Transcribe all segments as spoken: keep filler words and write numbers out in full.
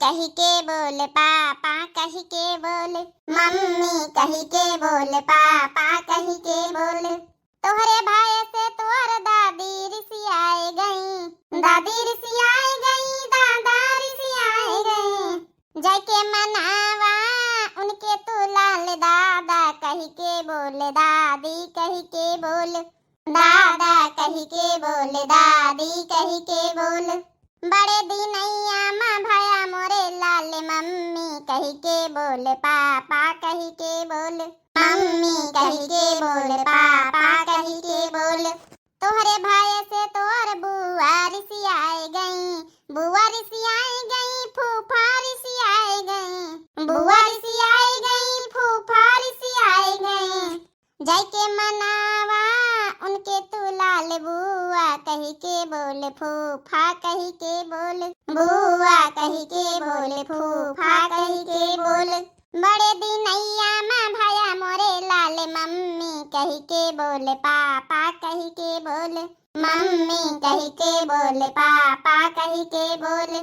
कहि के बोल, पापा कहि के बोल, मम्मी कहि के बोल, पापा कहि के बोल। तोहरे भय से तोर दादी रिसियाए गई, दादी रिसियाए गई, दादा रिसियाए गई। जाके मनावा उनके तू लाल, दादा कहि के बोल, दादी कहि के बोल, दादा कहि के बोल, दादी कहि के बोल। बड़े दिनैया मा भया मोरे लाल, मम्मी कहि के बोल, पापा कहि के बोल, मम्मी कहि के बोल, पापा कहि के बोल। तोहरे भय से तोर बुआ रिसियाए गई, बुआ रिसियाए गई, फूफा रिसियाए गई, बुआ रिसियाए गई, फूफा रिसियाए गई। जाके मनावा उनके तू लाल, बुआ कहि के बोल, फूफा कहि के बोल, बुआ कहि के बोल, फूफा कहि के बोल। बड़े दिनैया मा भया मोरे लाल, मम्मी कहि के बोल, पापा कहि के बोल, मम्मी कहि के बोल, पापा कहि के बोल।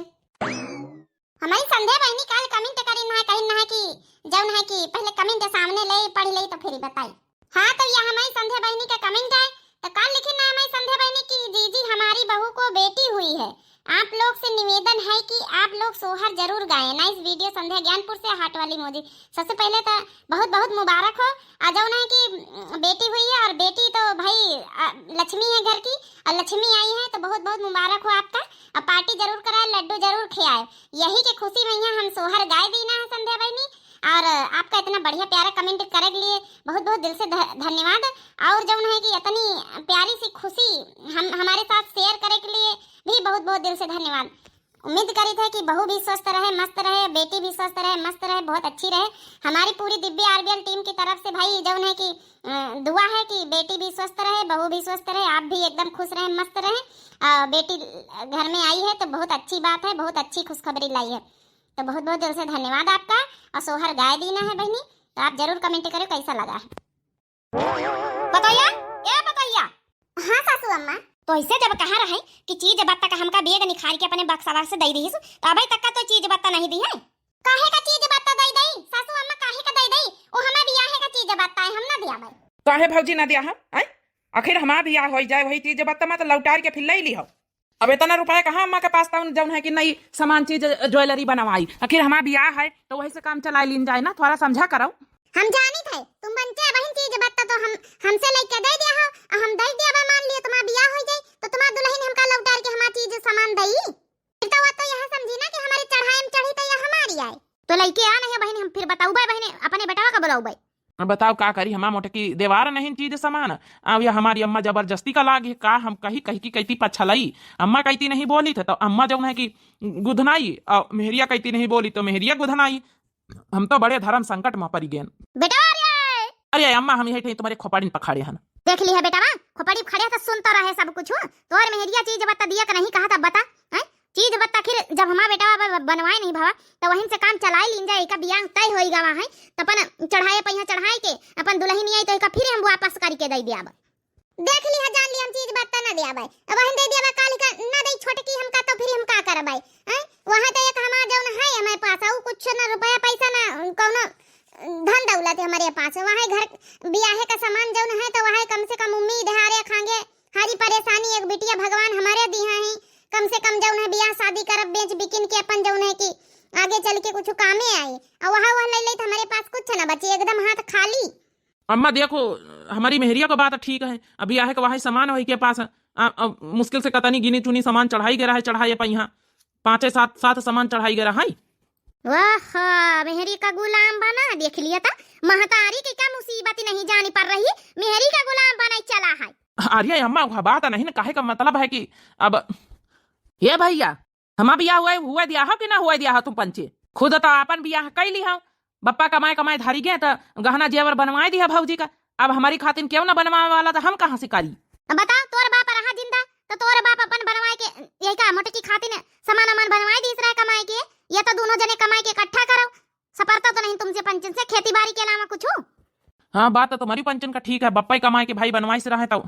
हमरी संध्या बहिनी काल comment करिन है, कहिन है कि जौन है कि पहिले comment सामने ले पढ़ ले तो फिर बताई। हाँ, तो यह हमरी संध्या बहिनी का comment है। तो काल लिखिन है हमरी संध्या बहिनी कि जीजी, हमारी बहू को बेटी हुई है, आप लोग से निवेदन है कि आप लोग सोहर जरूर गाएं। Nice video संध्या ज्ञानपुर से, heart वाली emoji। सबसे पहिले तो बहुत बहुत मुबारक हो। आ जौन है कि, उम, बेटी हुई है और बेटी तो भाई, आ, लक्ष्मी है घर की, और लक्ष्मी आई है तो बहुत बहुत मुबारक हो आपका। अब party जरूर कराए, लड्डू जरूर खियाए। यही के खुशी में यहाँ हम सोहर गाए दीना है संध्या बहिनी। और आपका इतना बढ़िया प्यारा comment करे के लिए बहुत बहुत दिल से ध-, धन्यवाद। और जौन है कि इतनी प्यारी सी खुशी हम, हमारे साथ share करे के लिए भी बहुत बहुत दिल से धन्यवाद। उम्मीद करित है कि बहू भी स्वस्थ रहे, मस्त रहे, बेटी भी स्वस्थ रहे, मस्त रहे, बहुत अच्छी रहे। हमारी पूरी दिव्य आरबीएल team की तरफ से भाई जौन है कि, अ, दुआ है कि बेटी भी स्वस्थ रहे, बहू भी स्वस्थ रहे, आप भी एकदम खुश रहें, मस्त रहें। अ, बेटी घर में आई है तो बहुत अच्छी बात है, बहुत अच्छी खुशखबरी लाई है। तो बहुत बहुत दिल से धन्यवाद आपका। और सोहर गाए दीना है बहिनी, तो आप जरूर comment करें कैसा लगा है। पतोहिया, ए पतोहिया। हाँ सासू अम्मा। तो ऐसे जब कहा रहे कि चीज बत्ता का हमका bag निखार के अपने बक्सवा से दे दीस, तो अबे तक का तो चीज बत्ता नहीं दी है। काहे का चीज बत्ता दे दई सासू अम्मा, काहे का दे दई? ओ हमार बियाहे का चीज बत्ता है, हम ना दिया भाई। काहे भौजी ना दिया हम? आय? आखिर हमार बियाह होई जाए, वही चीज बत्ता मत लौटार के फिर ले ली हो। अब इतना रुपया कहाँ अम्मा के पास, तौन जौन है कि नई सामान चीज jewellery बनवाई। आखिर हमार बियाह है तो वही से काम चला लीन जाए ना, थोड़ा समझा करो। हम जानित है तुम बंचे बहिन चीज बत्ता तो हम, हमसे लेके दे दिया हो, आ हम दे दिया बा, मान लियो तुम्हार बियाह हो जाए तो तुम्हार दुल्हन हमका लौटार के हमार चीज सामान दई। फिर तो वो तो यह समझी ना कि हमारे चढ़ाई में चढ़ी तो यह हमारी आए। तो लइके आ नहीं बहिनी, हम फिर बताउबे बहिनी, अपने बेटवा का बुलाउबे। अब बताओ का करी, हमार मोटकी देवार नहीं चीज सामान, अब यह हमारी अम्मा जबरदस्ती का लाग है का, हम कही कही की कहती पछलई, अम्मा कहती नहीं बोली थे तो अम्मा जौन है कि गुधनाई, और मेहरिया कहती नहीं बोली तो मेहरिया गुधनाई। हम तो बड़े धर्म संकट में पड़ी गए। बेटवा रे! अरे अम्मा, हम यही ठे तुम्हारे खोपड़ी में पखाड़े हन। देख ली है बेटवा, खोपड़ी खड़े तो सुनता रहे सब कुछ। तोर मेहरिया चीज बत्ता दिया के नहीं कहा था, बता, हैं? चीज बत्ता आखिर जब हमार बेटवा ब-, बनवाए नहीं भवा, तो वहीं से काम चलाए लीन जाए, एका बियाह तय होई गवा है, तो अपन चढ़ाए पहिया चढ़ाए के अपन दुल्हन आई तो एका फिर हम वापस करके दे दिया। देख ली है, जान ली, हम चीज बत्ता ना दिया भाई, अब हम दे दिया बा, काल का ना दे छोटकी हमका, तो फिर हम का करब भाई? हैं? वहाँ तो एक हमार जौन है हमारे पास, वो कुछ ना रुपया पैसा ना कौनो धन दौलत है हमारे पास, वहाँ घर बियाहे का सामान जौन है तो वहाँ कम से कम उम्मीद है, अरे खांगे हारी परेशानी एक बिटिया भगवान हमारे दिया है, कम से कम जौन है बियाह शादी करब बेच बिकिन के अपन जौन है कि आगे चल के कुछ कामे आई, और वहाँ वह ले ले तो हमारे पास कुछ ना बची, एकदम हाथ खाली। अम्मा देखो, हमारी मेहरिया का बात ठीक है, अभी आहे का वहाँ सामान वही के पास है, आ, आ, मुश्किल से कतनी गिनी चुनी सामान चढ़ाई गया है, चढ़ाए पहिया पाँचे सात, सात सामान चढ़ाई गया है। वाह, मेहरी का गुलाम बना, देख लिया था, महतारी की क्या मुसीबत नहीं जानी पड़ रही, मेहरी का गुलाम बना चला है। अरे अम्मा, वह बात नहीं ना, कहे का मतलब है कि अब, ये भैया, हमा बियाह हुआ, हुआ दिया हो कि ना हुआ दिया हो तुम पंचे? खुद तो आपन बियाह कई ली हो, बप्पा कमाए कमाए धरी गए तो गहना जेवर बनवाए दिया भौजी का। अब हमारी खातिन क्यों ना बनवावे वाला, तो हम कहाँ से करी? अब बताओ, तोर बाप रहा जिंदा, तो तोर बाप अपन बनवाए के, यही का मोटकी खातिन सामान वामान बनवाए दीस रहे कमाए के, या तो दोनों जने कमाए के इकट्ठा करो, सपरता तो नहीं तुमसे पंचन से खेती बाड़ी के अलावा कुछ? हाँ, बात तो तुम्हारी पंचन का ठीक है, बप्पा ही कमाए के भाई बनवाए से रहे तो।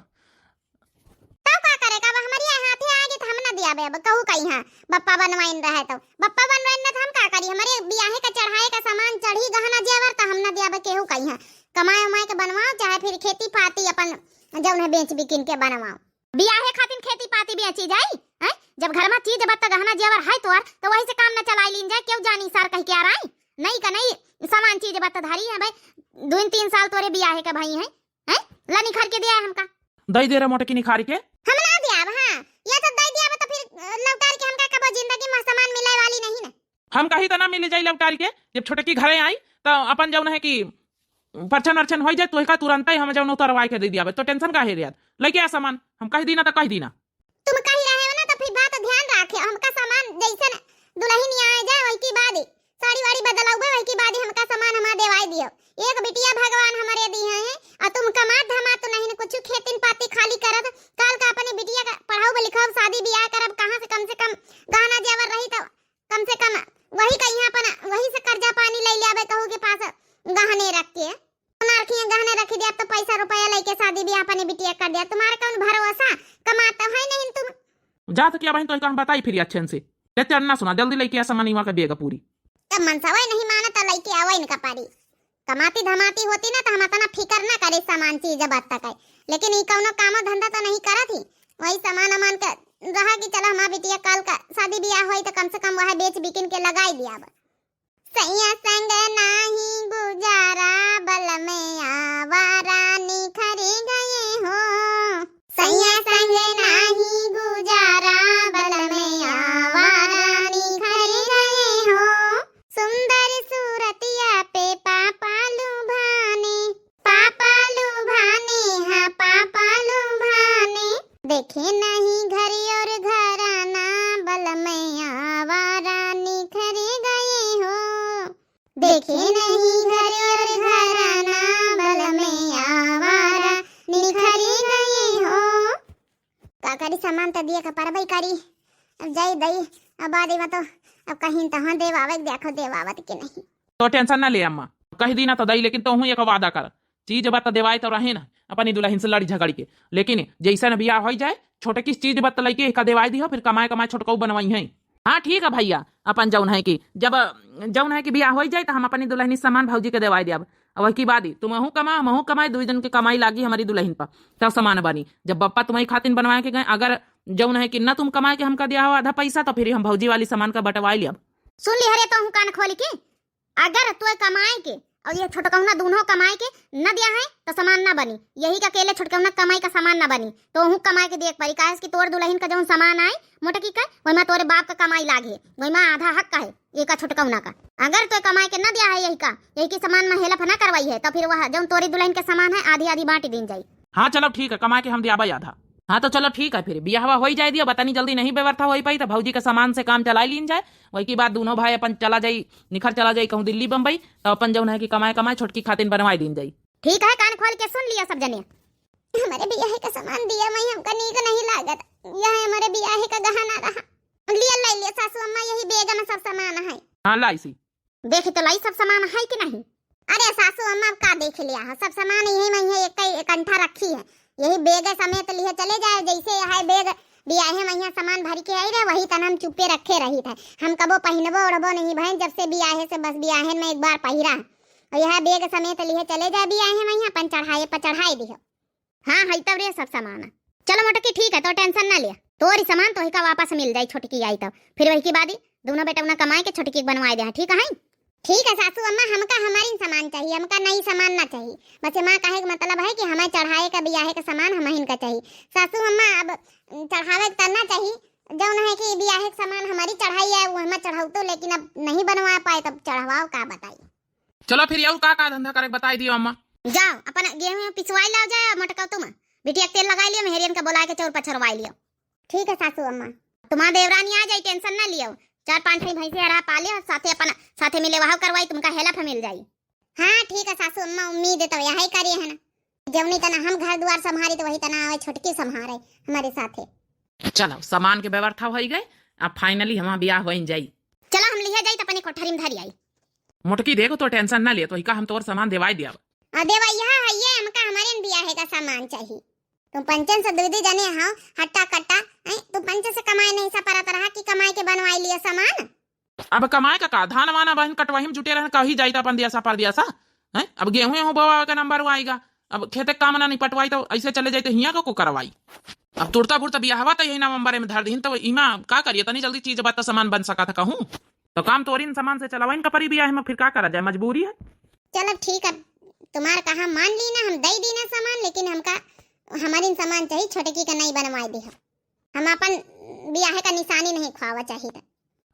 तब का करे का, अब हमारी हाथे आ गई तो हम ना दिया। अबे अब कहू कही है, बप्पा बनवाइन रहे तो, बप्पा बनवाइन ना तो हम का करी? हमरे बियाहे का चढ़ाए का सामान चढ़ी, गहना जेवर, तो हम ना दिया अब केहू कही है। कमाए उमाए के बनवाओ, चाहे फिर खेती पाती अपन जौन है बेच बिकिन के बनवाओ। बियाहे खातिर खेती पाती बेची जाई, हैं? जब घर में चीज बत्त गहना जेवर है तोर, तो वही से काम न चलाई लीन जाए। क्यों जानी सार कह के आ रही, नहीं का नहीं सामान चीज बत्त धारी है भाई। दो तीन साल तोरे बियाहे का भाई है, हैं? ला निखार के दिया है हमका। दई दे रे मोटकी निखारी के। हम ना दियाब, हाँ, ये तो दई दियाब तो फिर, अ, लौटार के हमका कबो जिंदगी में सामान मिले वाली नहीं ना। हम कही तो ना मिली जाई लौटार के, जब छोटकी घरे आई तो अपन जौन है कि परछन अरछन होई जाए, तोहिका तुरंत ही हम जौन उतरवाई के दे दियाबे, तो tension काहे रियात? लइके आ सामान, हम कह दीना तो कह दीना। तुम कही रहे हो ना, तो फिर बात ध्यान रखे, हमका सामान जैसन दुल्हन आ जाए, वही की बाद ही साड़ी वाड़ी बदलाउबे, वही की बाद ही हमका सामान हमार देवाई दियो। एक बिटिया भगवान हमारे दिए हैं, और तुम कमात धमात तो नहीं, कुछ खेतिन पाती खाली करत, काल का अपनी बिटिया का पढ़ाउब लिखाउब, शादी बियाह करब, कहाँ से कम से कम गहना जेवर रही तो कम से कम वही कहीं अपन वही से कर्जा पानी ले लियाबे, कहू के पास गहने रख के। ना रखिए, गहने रखी दे, अब तो पैसा रुपया लेके शादी ब्याह अपने बिटिया कर दिया। तुम्हारे कौन भरोसा, कमाता है नहीं तुम। जा तो क्या बहन, तो हम बताई फिर अच्छे से। ते चल ना सुना, जल्दी लेके आ सामान इवा के बेग पूरी। तब मनसा वही नहीं माना तो लेके आवा इनका पारी। कमाती धमाती होती ना तो हम इतना फिकर ना करे सामान चीज बात तक है, लेकिन ई कौनो कामो धंधा तो नहीं करत ही। वही सामान अमान के रहा कि चला हमार बिटिया काल का शादी ब्याह होई तो कम से कम वह बेच बिकिन के लगाई दिया। सैया संग नाही गुजारा, बलम आवारा निखर गए हो। सैया संग नाही गुजारा, बलम आवारा निखर गए हो। सुंदर सूरतिया पे पापा लुभाने, पापा लुभाने, हाँ पापा लुभाने। देखे नहीं घर और घराना, बलम आवारा निखर गए हो। देखे नहीं घर और घराना, बलम आवारा निखर गए हो। का करी, सामान तो दिए के परबई करी। अब जाई दई, अब बाद में तो अब कहीं तहाँ देवावे, देखो देवावत के नहीं। तो tension ना ले अम्मा, कह दी ना तो दई, लेकिन तोहू एक वादा कर, चीज बत्त देवाए तो रहे ना अपनी दुल्हन से लड़ी झगड़ के, लेकिन जैसन बियाह होई जाए, छोटकी चीज बत्त लइके एका देवाए दिहो, फिर कमाए कमाए छोटकऊ बनवाई है। हाँ ठीक है भैया, अपन जौन है कि जब जौन है कि बियाह होई जाए तो हम अपनी दुल्हनी सामान भौजी के देवाए दियाब। अब वही की बात ही, तुमहू कमा, हमहू कमाए, दुई जन के कमाई लागी हमारी दुल्हन पर, तब सामान बनी। जब बप्पा तुम्हारी खातिन बनवाए के गए, अगर जौन है कि ना तुम कमाए के हमका दिया हो आधा पैसा, तो फिर हम भौजी वाली सामान का बंटवाए लियाब। सुन ली हरे तो कान खोल के, अगर तोय कमाए के और ये छोटकौना दोनों कमाए के न दिया है तो सामान ना बनी। यही का अकेले छोटकौना कमाई का सामान ना बनी, तोहू कमाए के दिए के पड़ी। काहे कि तोर दुल्हन का जौन सामान आए मोटकी का, वही में तोरे बाप का कमाई लाग है, वही में आधा हक का है ये का छोटकौना का। अगर तोय कमाए के न दिया है यही का, यही के सामान में हेल्प ना करवाई है, तो फिर वह जौन तोरी दुल्हन के सामान है आधी आधी बांट दीन जाई। हाँ चलो ठीक है, कमा के हम दियाबा आधा। हाँ तो चलो ठीक है, फिर बियाहवा होई जाए दियो, बतनी जल्दी नहीं व्यवस्था होई पाई तो भौजी के सामान से काम चलाई लीन जाए। वही की बाद दोनों भाई अपन चला जाई, निखर चला जाई कहूँ दिल्ली बम्बई, तो अपन जौन है कि कमाए कमाए छोटकी खातिन बनवाई दीन जाई। ठीक है, कान खोल के सुन लिया सब जने। हमारे बियाहे का सामान दिया मैं, हमका नीक नहीं लागत। यह हमारे बियाहे का गहना रहा, लिया, ले लिया सासू अम्मा, यही बेग में सब सामान है। हाँ लाई सी। देखे तो लाई सब सामान है कि नहीं? अरे सासू अम्मा, अब का देख लिया है, सब सामान यही में है, एक, एक अंठा रखी है, यही बेग समेत लिहे चले जाए। जैसे यह बेग बियाहे में यहाँ सामान भर के आई रहे, वही तन हम चुप्पे रखे रही थे। हम कबो पहिनबो ओढ़बो नहीं बहन, जब से बियाहे से बस बियाहे में एक बार पहिरा है। और यह बेग समेत लिहे चले जाए बियाहे में यहाँ, अपन चढ़ाए पर चढ़ाए दिहो। हाँ, है तब रे सब सामान। चलो मोटकी, ठीक है, तो tension ना ले, तोरी सामान तोही का वापस मिल जाई, छोटकी आई तब। फिर वही की बात ही, दोनों बेटौना कमाए के छोटकी के बनवाए दे, ठीक है? ठीक है सासू अम्मा, हमका हमारी सामान चाहिए, हमका नई सामान ना चाहिए। बस ये माँ कहे के मतलब है कि हमें चढ़ाए का बियाहे का सामान हम इनका चाहिए। सासू अम्मा, अब चढ़ावे के त ना चाहिए, जौन है कि बियाहे का सामान हमारी चढ़ाई है, वो हमें चढ़ाऊ तो, लेकिन अब नहीं बनवा पाए, तब चढ़वाओ का बताई। चलो फिर, और का का धंधा करे के बताई दियो अम्मा। जाओ, अपन गेहूं पिसवाई लाओ जाए, मोटका तुम बिटिया के तेल लगाई लियो, मेहरियन के बोला के चौर पछरवाई लियो। ठीक है सासू अम्मा। तुम्हार देवरानी आ जाई, tension ना लियो, चार पांच ठे भैंसे हरा पाले और साथे अपन साथे मिले वहाव करवाई, तुमका हेल्प मिल जाई। हाँ ठीक है सासू अम्मा, उम्मीद तो यही करी है ना, जौनी तना हम घर दुआर संभारी तो वही तना आवे छोटकी संभारे हमारे साथे। चलो, सामान के व्यवस्था होई गए, अब finally हमार बियाह होइन जाई। चलो, हम लिहे जाई त अपनी कोठरी में धरी आई। मोटकी देखो, तो tension ना ले, तो इका हम तोर सामान देवाई दिया। आ देवा, यह है ये, हमका हमारे बियाहे का सामान चाहिए। तुम पंचन से दुई दुई जने हौ, हट्टा कट्टा, हैं? तुम पंचन से कमाए नहीं सा परत रहा कि कमाए के बनवाई लिया सामान? अब कमाए का का? धान वाना बहिन कटवाही में जुटे रहन, कही जाई त अपन दिया सा पर दिया सा, हैं? अब गेहूं एहूं बोवा का नंबर आएगा, अब खेते काम ना नहीं पटवाई तो ऐसे चले जाई तो हियां को, को करवाई? अब तुरता बुरता बियाहवा तो यही नवंबर में धर दीन, तो इमा का करिए, तनी जल्दी चीज बात तो सामान बन सका था कहूं, तो काम तोरिन सामान से चलावाइन का परी बियाह में, फिर का करा जाए, मजबूरी है। चलो ठीक है, तुम्हार कहा मान ली ना, हम दे दी ना सामान, लेकिन हमका, हमारिन सामान चाहिए, छोटकी का नहीं बनवाई दी हम, हम अपन बियाह का निशानी नहीं खुआवा चाहिए था।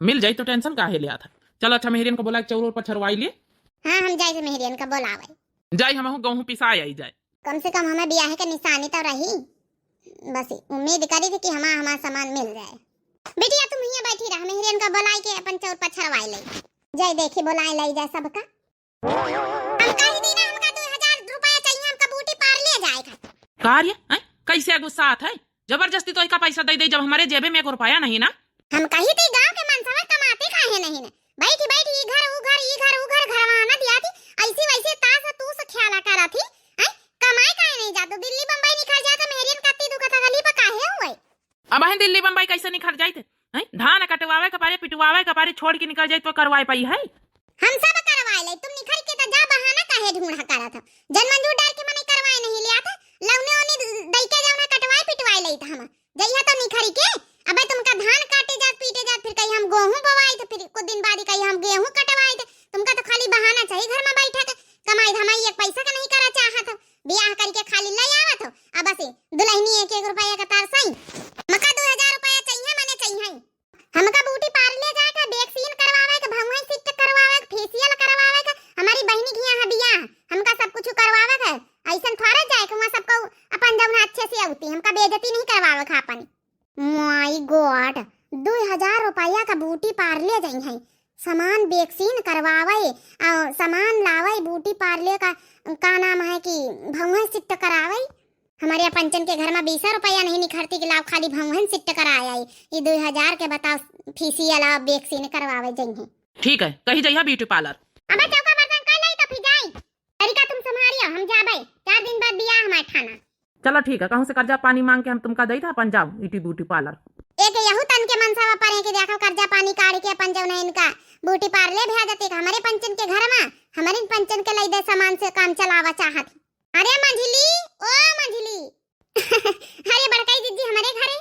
मिल जाई तो टेंशन काहे ले आता। चलो अच्छा, मेहरियन को बोला, चौर और पछरवाई ले। हाँ, हम जाए से मेहरियन का बोलावे। जाई हमहू गेहूं पिसाए आई जाए। कम से कम हमें बियाह के निशानी तो रही। बस उम्मीद करी थी कि हमार, हमार सामान मिल जाए। बिटिया तुम हियां बैठी रह, मेहरियन का बोलाई के अपन चौर पछरवाई ले। जाए देखी बोलाए लाई जाए सबका। हम कही दी ना, हमका दो हजार रुपया चाहिए, हमका ब्यूटी पार्लर जाए का। का रे, हैं? कैसे गुस्सा आता है? जबरदस्ती तो इका पैसा दे दे, जब हमारे जेबे में एक रुपया नहीं ना। हम कही थी गांव के मनसवा कमाते काहे नहीं ने? बैठी बैठी ई घर ऊ घर, ई घर ऊ घर, घरवाना दिया थी, ऐसी वैसे तास तूस ख्याला करा थी, हैं? कमाए काहे नहीं जातो? दिल्ली बम्बई निकल जाता, मेहरियन कत्ती दुखत गली पर काहे हुए? अब हैं दिल्ली बम्बई कैसे निकल जाते? हैं? धान कटवावे के पारे, पिटवावे के पारे छोड़ के निकल जाए तो करवाए पाई है? हम सब करवाए ले, तुम निखर के तो जा, बहाना काहे ढूंढा करत हो? जन मंजूर डाल के मने करवाए नहीं लिया था, लौने ओने दई के जौना कटवाए पिटवाए ले था हम। जइहा तो निखरी के, अबे तुमका धान काटे जात पीटे जात, फिर कही हम गेहूं बोवाई थे, फिर कुछ दिन बाद ही कही हम गेहूं कटवाई थे। तुमका तो खाली बहाना चाहिए घर में बैठा के, कमाई धमाई एक पैसा का नहीं करा चाहत हो, बियाह करके खाली ले आवत हो। अब बस दुल्हनी एक एक रुपया का तार सही, मका दो हजार रुपया चाहिए, मने चाहिए। हमका ब्यूटी पार्लर जाए का, वैक्सीन करवावे का, भौंहे सिट करवावे का, फेशियल करवावे का, हमारी बहिनी के यहाँ बियाह, हमका सब कुछ करवावे का। ऐसन थोड़े जाए के, वहाँ सबको अपन जौन अच्छे से अउती, हमका बेइज्जती नहीं करवावे का अपन। My God, दो हजार रुपया का ब्यूटी पार्लर जाई है, सामान वैक्सीन करवावे, आ, सामान लावे ब्यूटी पार्लर का, का नाम है कि भौंहे सिट करावे। हमारे पंचन के घर में बीस रुपया नहीं निखरती कि लाओ खाली भौंहन सिट कराए आई। ये दो हजार के बताओ फेशियल आ वैक्सीन करवावे जइहे। ठीक है, कही जइहा ब्यूटी पार्लर। अबे चौका बर्तन कर लाई तो फिर जाई। तरीका तुम संभारियो, हम जाबे। चार दिन बाद बियाह हमार ठाना। चलो ठीक है, कहूँ से कर्जा पानी मांग के हम तुमका दई था, अपन जाओ इटी ब्यूटी पार्लर। एक यहू तन के मनसा परे के देखो कर्जा पानी काढ़ के अपन जौन है इनका ब्यूटी पार्लर भेज देते हमारे पंचन के घर में, हमारे पंचन के लई दे सामान से काम चलावा चाहत। अरे मंझली, ओ मंझली। अरे बड़काई दीदी हमारे घरे।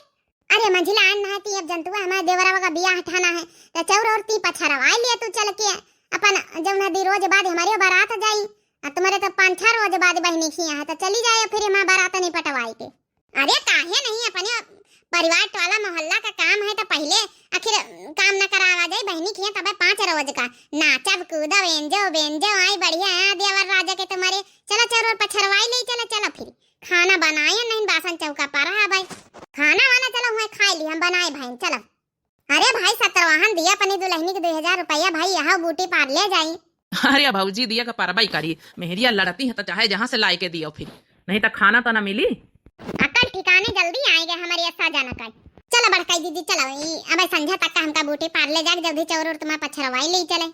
अरे मंझला आन ना ती, अब जंतुआ हमारे देवरवा का बियाह ठाना है, तो चौर और ती पछरवाई लिया तू चल के, अपन जौन है दी रोज बाद हमारे बारात जाई, आ तुम्हारे तो पाँच छह रोज बाद बहिनी खिया है, तो चली जाए फिर हमारे बारात नहीं पटवाई के। अरे काहे नहीं, अपने परिवार टोला मोहल्ला का काम है तो पहिले आखिर काम न करावा जाए, बहिनी खिया तबे पाँच रोज का नाचब कूदब एंजो बेंजो आई बढ़िया है देवर राजा के तुम्हारे। चला चौर और पछरवाई ले, चला चला फिर। खाना बनाए नहीं, बासन चौका पर रहा भाई। खाना वाना चलो हुए खाई ली, हम बनाए भाई, चलो। अरे भाई सतरवाहन दिया अपनी दुल्हनी के दो हजार रुपया भाई, यहाँ ब्यूटी पार्लर जाई। अरे भौजी दिया का परबाई करी, मेहरिया लड़ती है तो चाहे जहाँ से लाए के दियो फिर, नहीं तो खाना तो ना मिली। अकल ठिकाने जल्दी आएगा हमारे ऐसा जाना का। चलो बड़काई दीदी चलो, ई अबे संझा तक का हमका ब्यूटी पार्लर जाके जल्दी चौर और तुम्हारा पछरवाई ले चले।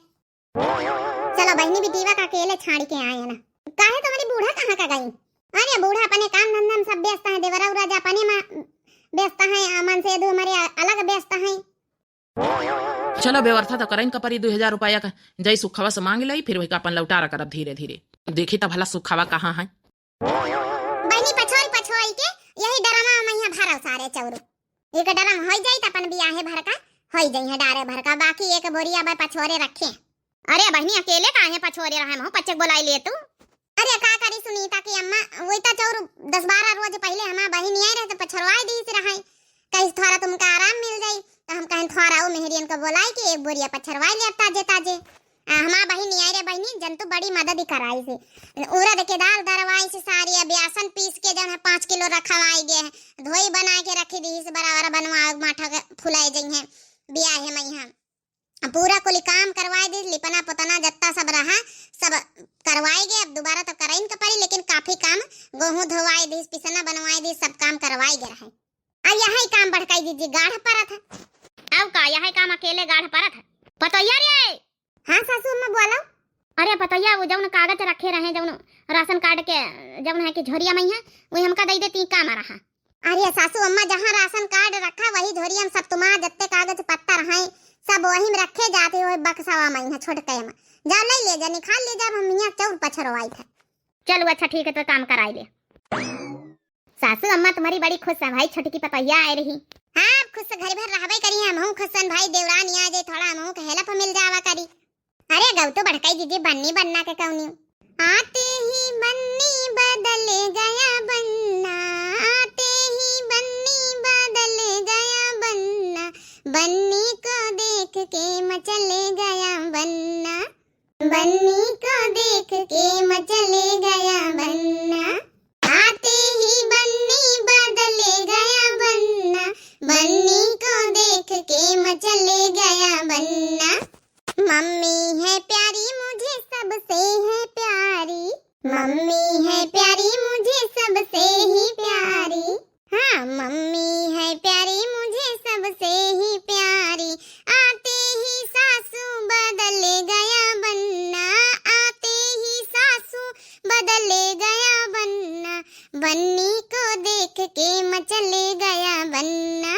चलो बहिनी बिटिया का अकेले छाड़ के आए ना। काहे तुम्हारी बूढ़ा कहाँ का गई? अरे बूढ़ा अपने काम धंधा में सब व्यस्त है, देवरा राजा अपने में व्यस्त है, अमन से दो हमारे अलग व्यस्त है। चलो व्यवस्था तो करइन का परी दो हजार रुपया का, जाई सुखवा से मांग लाई, फिर वही का अपन लौटारा करब धीरे धीरे। देखी तो भला सुखवा कहाँ है। बहिनी पछोई पछोई के यही डरमा में यहाँ भरल सारे चौरू। एक डरम होई जाई त अपन बियाहे भर का होई जाई है डारे भर का, बाकी एक बोरिया बा पछोरे रखे। अरे बहिनी अकेले काहे पछोरे रहे, महू पच्चे बोलाई ले तू। अरे का करी सुनीता की अम्मा, वही तो चौरू दस बारह रोज पहिले हमार बहिनी आई रहे तो पछोरवाई दी से रहे, कहीं थोड़ा तुमका आराम मिल जाई। तो हम कहें थोड़ा वो मेहरियन को बोलाई कि एक बोरिया पछरवाई ले अब ताजे ताजे। आ, हमार बहिनी आई रे बहिनी, जंतु बड़ी मदद ही कराई से। उरद के दाल दरवाई से सारी, अब बेसन पीस के जौन है पाँच किलो रखवाई गए है, धोई बनाए के रखी दी से बराबर बनवा माठा के फुलाई जई है बियाहे में यहाँ। आ, पूरा कुली काम करवाई दी, लिपना पोतना जत्ता सब रहा, सब करवाई गए। अब दोबारा तो करइन के पड़ी, लेकिन काफी काम, गेहूं धोवाई दी, पिसना बनवाई दी, सब काम करवाई गए रहे। अब यही काम बड़काई दीदी गाढ़ परत है। अब का यही काम अकेले गाढ़ परत है? पतोहिया रे! हाँ सासू अम्मा बोलो। अरे पतोहिया, वो जौन कागज रखे रहे, जौन राशन कार्ड के जौन है कि झोरिया मइहाँ, वही हमका दइ देती, काम रहा। अरे सासू अम्मा, जहाँ राशन कार्ड रखा वही झोरिया में सब तुम्हार जत्ते कागज पत्तर हैं, सब वही में रखे जाते, वही बक्सवा मइहाँ छोटके में। जाओ लइ ले जा, निकाल ले जा, हम हियाँ चौर पछरवाई था। चलो अच्छा ठीक है, तो काम कराई ले। सासू अम्मा तुम्हारी बड़ी खुश है भाई, छोटकी पतोहिया आए रही। हाँ, अब खुश घर भर रहबे करी, हमहू खुश हन भाई, देवरानी आ जाए, थोड़ा हमहू के help मिल जावा करी। अरे गौ तो बड़काई जीजी, बन्नी बन्ना के कौनी। आते ही बन्नी बदल गया बन्ना, आते ही बन्नी बदल गया बन्ना, बन्नी को देख के मचल गया बन्ना, बन्नी को देख के मचल गया बन्ना। आते ही बन्नी बदल गया बन्ना, बन्नी को देख के मचल गया बन्ना। मम्मी है प्यारी मुझे सबसे है प्यारी, मम्मी है प्यारी मुझे सबसे ही प्यारी। हाँ, मम्मी है प्यारी मुझे सबसे ही प्यारी। आते ही सासू बदल गया बन्ना, आते ही सासू बदल गया बन्ना, बन्नी को देख के मचल गया बन्ना,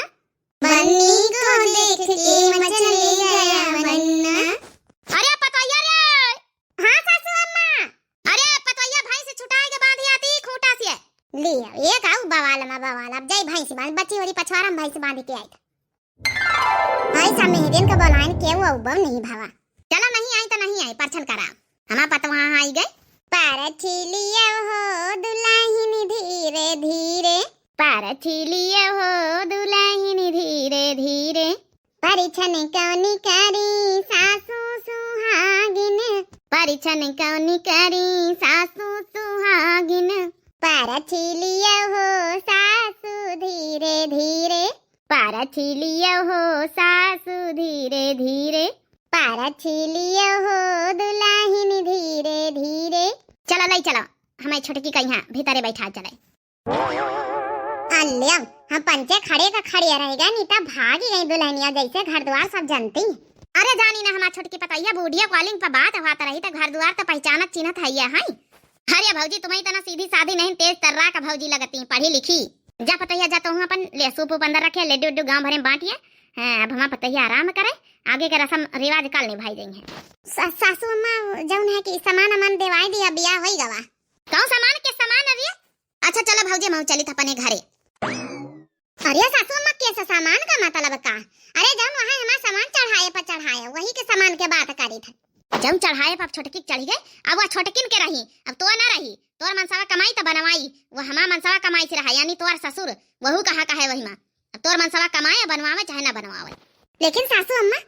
बन्नी को देख के मचल गया बन्ना। अरे पतोहिया रे! हाँ सासू अम्मा। अरे पतोहिया, भैंस छुटाए के बांधी आती खूंटा से। लियो, एक आऊ बवाल मा बवाल। अब जाई भैंस बांध, बच्ची होरी पछवारा में भैंस बांध के आई। भाई साहब, मेहरिन के बोलाइन, केहू अउबो नहीं भावा। चलो, नहीं आई तो नहीं आई, परछन करा। हमा पतवा आई गए। पारछी लियो हो दुलाहिन धीरे धीरे, पारछी लियो हो दुलाहिन धीरे धीरे। परिछन कौनी करी सासू सुहागिन, परिछन कौनी करी सासू सुहागिन। पारछी लियो हो सासू धीरे धीरे, पारछी लियो हो सासू धीरे धीरे, पारछी लियो हो दुलाहिन धीरे धीरे। चला लई चला, हमारी छोटकी का यहाँ भीतरे बैठा चले। अल्ले, हम पंचे खड़े का खड़े रह गए, नहीं तो भागी गई दुल्हनिया जैसे घर द्वार सब जनती। अरे जानी ना, हमार छोटकी पतोहिया वीडियो कॉलिंग पर बात होत रही तो घर द्वार तो पहचानत चिन्हत है ये है। अरे भौजी, तुम्हें इतना सीधी सादी नहीं, तेज तर्रा का भौजी लगती, पढ़ी लिखी। जा पतोहिया जा, तो अपन ले सूप उप अंदर रखे, लड्डू उड्डू गाँव भरे में बांटिए। हाँ, अब हमार पतोहिया आराम करे, आगे के रसम रिवाज कल निभाई जाई है। सा-, सासू अम्मा जौन है कि सामान अमान देवाई दिया, बियाह होई गवा। कौन सामान के सामान अरे? अच्छा चलो भौजी, महू चलित अपने घरे। अरे सासू अम्मा, के सा-, सामान का मतलब का? अरे जौन वहाँ हमार सामान चढ़ाए पर चढ़ाए, वही के सामान के बात करी था। जौन चढ़ाए पर अब छोटकी के चढ़ी गए, अब वह छोटकिन के रही, अब तो ना रही। तोर मनसवा कमाई त बनवाई, वह हमार मनसवा कमाई से रहा, यानी तोर ससुर, वहू कहा कहे वही माँ। अब तोर मनसवा कमाए, बनवावे चाहे ना बनवावे। लेकिन सासू अम्मा,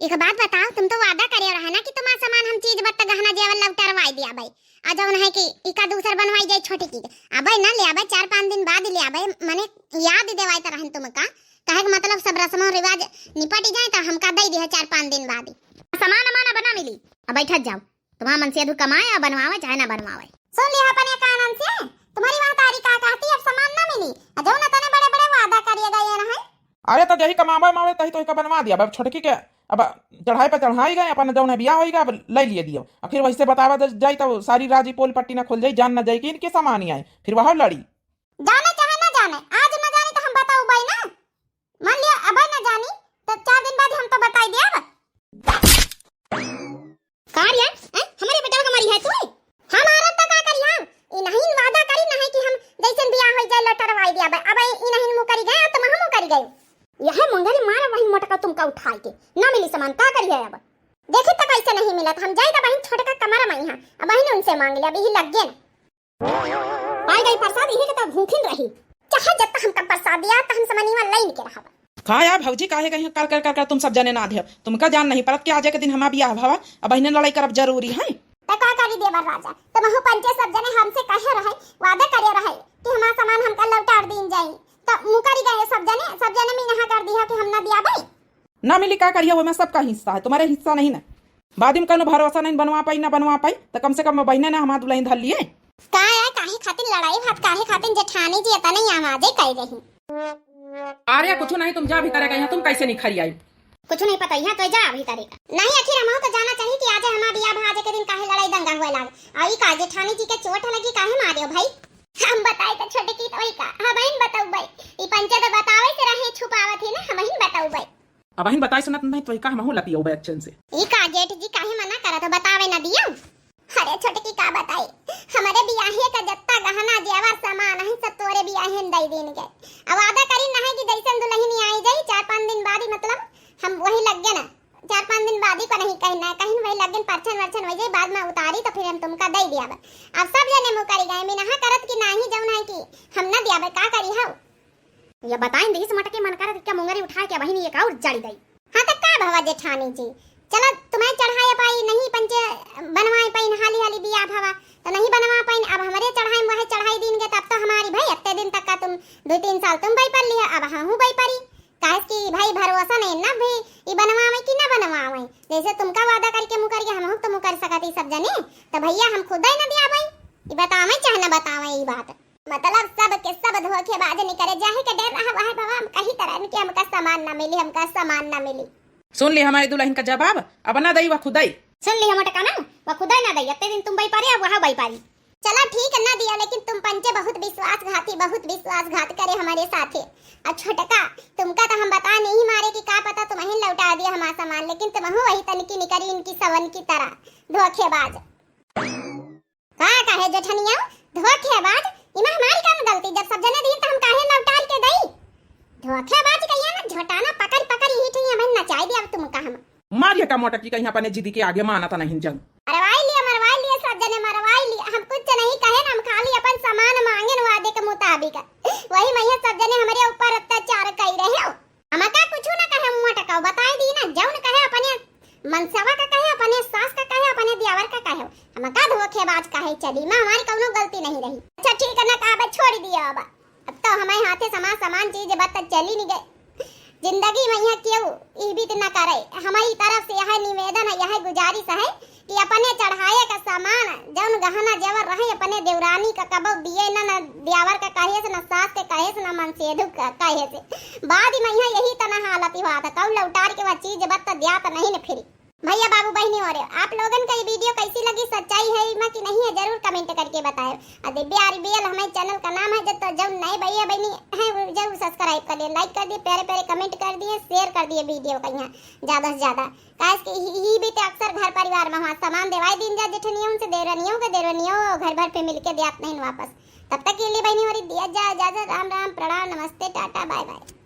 एक बात बताओ, तुम तो वादा करे रहे ना कि तुम्हार सामान हम चीज बत्त गहना जेवर लौटरवाई दिया भाई। आ जौन है कि इका दूसर बनवाई जाए छोटकी के। अबे ना ले आबे, चार पाँच दिन बाद ले आबे, मने याद देवाई त रहन तुमका। कहे के मतलब सब रस्मों रिवाज निपट जाए तो हमका दे दिया चार पाँच दिन बाद ही। सामान अमान अब ना मिली, अब बैठत जाओ। तुम्हार मन से अधू कमाए और बनवावे चाहे ना बनवावे। सुन लिया अपने कानन से, तुम्हारी महतारी का कहती, अब सामान ना मिली। आ जौन तने बड़े बड़े वादा करिए गए रहे। अरे तो जही कमावे मावे तही तो इका बनवा दिया। अब छोटकी के अब चढ़ाई पर चढ़ाई गए, अपन जौन है बियाह होई गए, अब ले लिए दियो। आखिर वैसे बतावा द-, जाई तो सारी राजी पोल पट्टी ना खुल जाई, जान ना जाई कि इनके सामान ही आए, फिर वह लड़ी। जाने चाहे ना जाने, आज ना जाने तो हम बताऊ बाई ना। मान लिया अब ना जानी तो चार दिन बाद हम तो बताई दिया अब। का रे, हैं? हमरे बेटवा का मारी है तू? हम मारब त का करी हम? ई नहीं वादा करी नहीं कि हम जैसन बियाह होई जाए लटरवाई दिया बे। अब ई नहीं मुकरी गए, तुम हम मुकरी गए। यह मुंगरी मार वही मोटका तुमका उठाई के। ना मिली सामान, का करी है अब? देखी त कैसे नहीं मिलत, हम जाई त बहिन छोटका कमरा में यहाँ। अब बहिन उनसे मांग ले, अब यही लग गए ना। पाई गई प्रसाद, यही के तो भूखिन रही। चाहे जत्ता हमका प्रसाद दिया, त हम समनिया लाइन के रहब। का या भौजी, काहे कहीं कर, कर, कर, कर तुम सब जने ना देव? तुमका जान नहीं पड़त कि आज के दिन हमार बियाह भवा, अब बहिने लड़ाई करब जरूरी है? त का करी देवर राजा, तुमहू पंचे सब जने हमसे कहे रहे, वादा करे रहे कि हमार सामान हमका लौटार दीन जाई, त मुकरी गए सब जने, सब जने में यहाँ कर दिया कि हम ना दिया भाई। ना मिली, का करिया, वो में सबका हिस्सा है, तुम्हारे हिस्सा नहीं ना। बाद में कौनो भरोसा नहीं, बनवा पाई ना बनवा पाई, त कम से कम बहिने ना हमार दुल्हन धर लिए। का है, काहे खातिर लड़ाई भात, काहे खातिर जेठानी जी इतना ही आवाजे कर रही? अरे कुछ नहीं, तुम जा भीतर गई, तुम कैसे निखरी आई? कुछ नहीं पता, यहाँ तो जा अभी तारीख। नहीं, आखिर हमहू तो जाना चाहिए कि आज हमार बियाह भा, आज के दिन काहे लड़ाई दंगा हुए लाग। आ ई का जेठानी जी के चोट लगी, काहे मारियो भाई? हम बताई तो छोटकी तो ई का, हम बहिन बतौबै। ई पंचे तो बतावे से रहे, छुपावत ही ना, हम बहिन बतौबै। अब बहिन बताई सुनत नहीं तो ई का, हमहू लतियौबै अच्छे से। ई का जेठ जी काहे मना करत हो, बतावे ना दियो? अरे छोटकी का बताई, हमरे बियाहे का जत्ता गहना जेवर सामान है सब तोरे बियाहे में दई दीन गए। अब वादा करी ना है कि जैसन दुल्हन आई जाई, चार पाँच दिन बाद ही, मतलब हम वही लग गए ना, चार पाँच दिन बाद ही पर नहीं कहीं ना कहीं वही लग गए, परछन वरछन वही जाई, बाद में उतारी तो फिर हम तुमका दे दिया बा। अब सब जने मुकरी गए, मिनहा करत कि नाही जौन है कि हम ना दिया बा, का करी हौ? या बताइन दिहिस मटके मन करत क्या मुंगरी उठाए के बहिनी एक और जड़ी दई। हाँ त का भवा जेठानी जी, चला तुम्हें चढ़ाए पाई नहीं पंचे बनवाए पाई हाली हाली बियाह भवा तो नहीं बनवा पाई, अब हमरे चढ़ाई वह चढ़ाई दीन गए तब तो हमारी भाई इतने दिन तक का तुम दो तीन साल तुम बई पर लिया, अब हमहू बई परी। काहे कि भाई भरोसा नहीं ना भाई ई बनवावे कि ना बनवावे, जैसे तुमका वादा करके मुकर गए हमहू तो मुकर सकत ई सब जने, तो भैया हम खुद ही ना दिया भाई, ई बतावे चाहे ना बतावे ई बात। मतलब सब के सब धोखेबाज निकरे, जाहे के डर रहा, वह भवा हम कही तरह इनके हमका सामान ना मिली, हमका सामान ना मिली। सुन ली हमारी दुल्हन का जवाब, अब ना दई वह खुदाई। सुन ली हम टका ना, वह खुदाई ना दई, इतने दिन तुम बई पारी, अब वह बई पारी। चला ठीक ना दिया, लेकिन तुम पंचे बहुत विश्वासघाती, बहुत विश्वासघात करे हमारे साथे। और छोटका, तुमका तो हम बता नहीं मारे कि का पता तुम ही लौटा दिया हमारा सामान, लेकिन तुम वही तनकी निकरी इनकी सवन की तरह धोखेबाज। का कहे जेठनिया, धोखेबाज, इमा हमारी कौन गलती, जब सब जने दीन तो हम काहे लौटार के दई? धोखेबाज कहिया ना, झोटाना पकड़ पकड़ यही ठैया बहन नचाई दे अब तुमका हम। मारिए का मोटकी कहीं अपने जिदी के आगे माना था नहीं जंग। मरवाई लिए, मरवाई लिए, सब जने मरवाई लिए, हम कुछ नहीं कहे ना, हम खाली अपन सामान मांगे न वादे के मुताबिक। वही मैया सब जने हमरे ऊपर अत्याचार कई रहे हो। हमका कुछ ना कहे, मुँह टकाओ, बताई दी ना, जौन कहे अपने मनसवा का कहे, अपने सास का कहे, अपने दियावर का कहे, हमका धोखेबाज कहे चली, माँ हमारी कौनो गलती नहीं रही। अच्छा ठीक है ना, कहा छोड़ दिया अब, अब तो हमारे हाथे समा समान चीज बत चली नहीं गए। जिंदगी में यहाँ क्यों ई बीत न करे। हमारी तरफ से यह निवेदन है, यह गुजारिश है कि अपने चढ़ाए का सामान, जौन गहना जेवर रहे, अपने देवरानी का कबो दिए न, न दियावर का कहे से, न सास के कहे से, न मनसेधु का कहे से। बाद में यहाँ यही तना हालत हुआ था, कौन लौटार के वह चीज बत दिया तो नहीं न फिरी। भैया बाबू बहनी हो रहे, आप लोगन का ये video कैसी लगी, सच्चाई है इमा कि नहीं है, जरूर comment करके बताएं। और दिव्या आर बी एल हमारे channel का नाम है, जब तो जब नए भैया बहनी हैं वो जरूर subscribe कर लिए, like कर दिए, प्यारे प्यारे comment कर दिए, share कर दिए video का यहाँ ज्यादा से ज्यादा। काहे कि ही, ही भी ते अक्सर घर परिवार में हुआ सामान देवाई दीन जा जेठनियों से, देवरनियों के, देवरनियों घर भर पे मिलके दियात नहीं वापस। तब तक के लिए बहनी हो रही दिया जा इजाजत, राम राम, प्रणाम, नमस्ते, टाटा, bye bye।